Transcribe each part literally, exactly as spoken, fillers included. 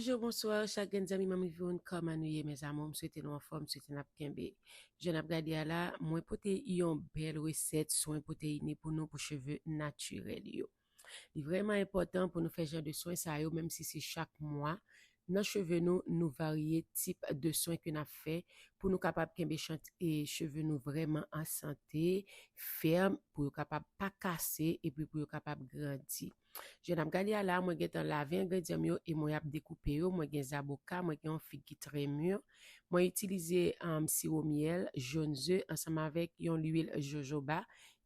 Bonjou, bonswa, chak grenn zanmi Manmi Vivoun, kòman nou ye, mes amours? M swete nou anfòm, m swete n ap kenbe. Jan n ap gade a la, mwen pote yon bèl resèt swen pwoteyine pou nou pou cheve natirèl yo. Li vrèman enpòtan pou nou fè jan de swen sa yo, menm si se chak mwa. Nan cheve nou, nou varye tip de swen ke n ap fè pou nou kapab kenbe chant, e cheve nou vrèman an sante, fèm, pou yo kapab pa kase, epi pou yo kapab grandi. Jan n ap gade a la, mwen gentan lave engredyan m yo e mwen ap dekoupe yo. Mwen gen zaboka, mwen gen yon fig ki trè mi. Mwen itilize, um, siwo myèl, jòn ze, ansanm avèk yon lwil jojoba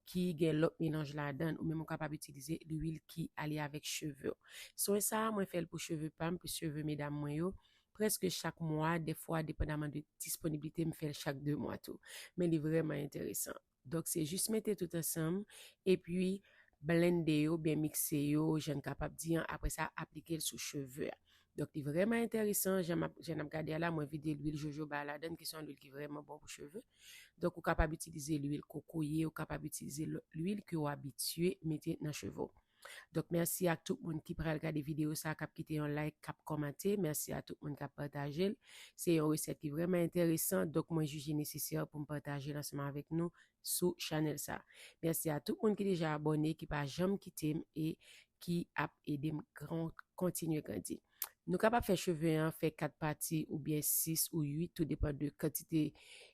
ki gen lòt melanj ladan l. Ou menm ou kapab itilize lwil ki ale avèk cheve w. Swen sa a, mwen fè l pou cheve pa m, pou cheve medam mwen yo. Prèske chak mwa, dèfwa, depandaman de disponiblite, m fè l chak de mwa tou. Men li vrèman enteresan. Donk, se jis mete tout ansanm, epi blende yo, oubyen mikse yo, jan n kapab di an, apre sa, aplike l sou cheve a. Donk, li vrèman enteresan, jan m ap, jan n ap gade a la, mwen vide lwil jojoba ladan l, ki se yon lwil ki vrèman bon pou cheve. Donk, ou kapab itilize lwil kokoye, ou kapab itilize lò-, lwil ke w abitye mete nan cheve w. Donk, mèsi ak tout moun ki pral gade videyo sa, k ap kite yon like, k ap kòmante. Mèsi a tout moun k ap pataje l. Se yon resèt ki vrèman enteresan. Donk, mwen jije nesesè pou m pataje l ansanm avèk nou sou chanèl sa. Mèsi a tout moun ki deja abòne, ki pa janm kite m e ki ap ede m gran-, kontinye grandi. Nou kapab fè cheve an, fè kat pati oubyen sis ou uit, tou depan de kantite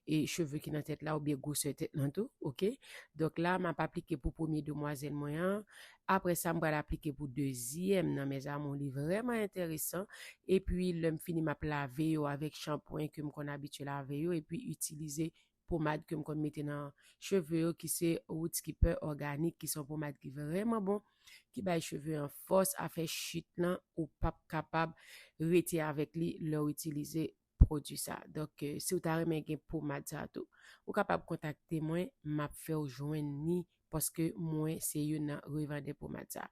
e cheve ki nan tèt la oubyen gwosè tèt lan tou, oke? Donk la, m ap aplike pou premye demwazèl mwen an. Apre sa, m pral aplike pou dezyèm nan, mes amours, li vrèman enteresan. Epi, lè m fini, m ap lave yo avèk chanpwen ke m konn abitye lave yo, epi itilize pomad ke m konn mete nan cheve yo, ki se Roots Keeper Organic, ki se yon pomad ki vrèman bon, ki bay cheve an fòs, afè chit lan, ou p ap kapab rete avèk li lè w itilize pwodui sa. Donk, eh, si w ta renmen gen pomad sa tou, ou kapab kontakte mwen, m ap fè w jwenn li, paske mwen se youn nan revandè pomad sa.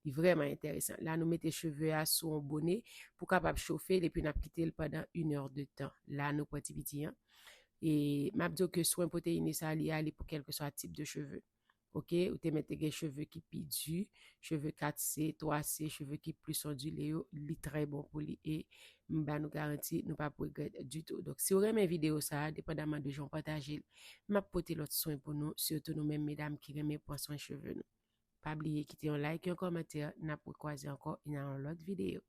Li vrèman enteresan. La, nou mete cheve a sou yon bone pou kapab chofe l, epi n ap kite l pandan inè de tan. La, nou pran ti piti an. E m ap di w ke swen pwoteyine sa, li ale pou kèlkeswa tip de cheve. Oke, ou te mèt te gen cheve ki pi di, cheve kat C, twa C, cheve ki plis ondile yo, li trè bon pou li e m ba nou garanti, nou p ap regrèt ditou. Donk, si w renmen videyo sa a, depandaman de jan w pataje l, m ap pote lòt swen pou nou, sitou nou menm medam ki renmen pran swen cheve nou. Pa bliye kite yon like, yon kòmantè, n ap rekwaze ankò nan yon lòt videyo.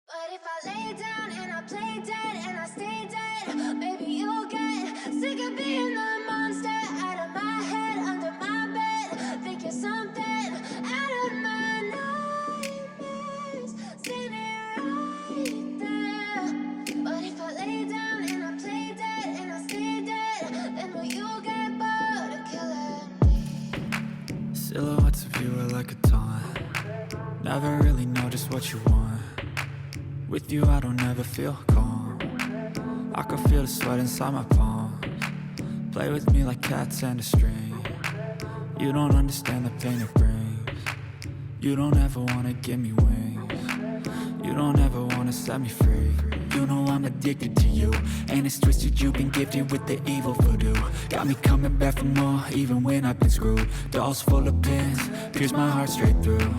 But if I lay down and I play dead and I stay dead, baby, you'll get sick of being the monster out of my head, under my bed. Think you're something out of my nightmares. Seen it right there. But if I lay down and I play dead and I stay dead, then will you get bored of killing me? Silhouettes of you are like a taunt. Never really know just what you want. With you, I don't ever feel calm. I can feel the sweat inside my palms. Play with me like cats and a string. You don't understand the pain it brings. You don't ever wanna give me wings. You don't ever wanna set me free. You know I'm addicted to you, and it's twisted, you've been gifted with the evil voodoo. Got me coming back for more, even when I've been screwed. Dolls full of pins, pierce my heart straight through.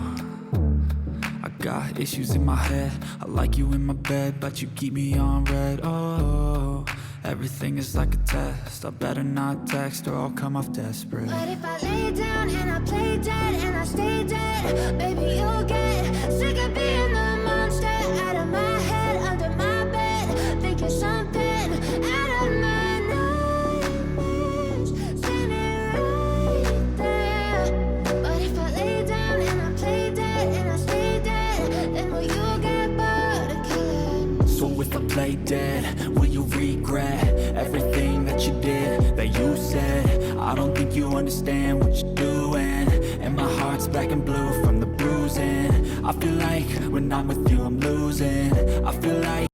I got issues in my head, I like you in my bed, but you keep me on red, oh. Everything is like a test, I better not text or I'll come off desperate. But if I lay down and I play dead and I stay dead, baby, you'll get sick of being the monster out of my head, under my bed. Think you're something out of my nightmares. Seen it right there. But if I lay down and I play dead and I stay dead, then will you get bored of killing me? So if I play dead, will you regret everything that you did, that you said? I don't think you understand what you're doing. And my heart's black and blue from the bruising. I feel like when I'm with you, I'm losing. I feel like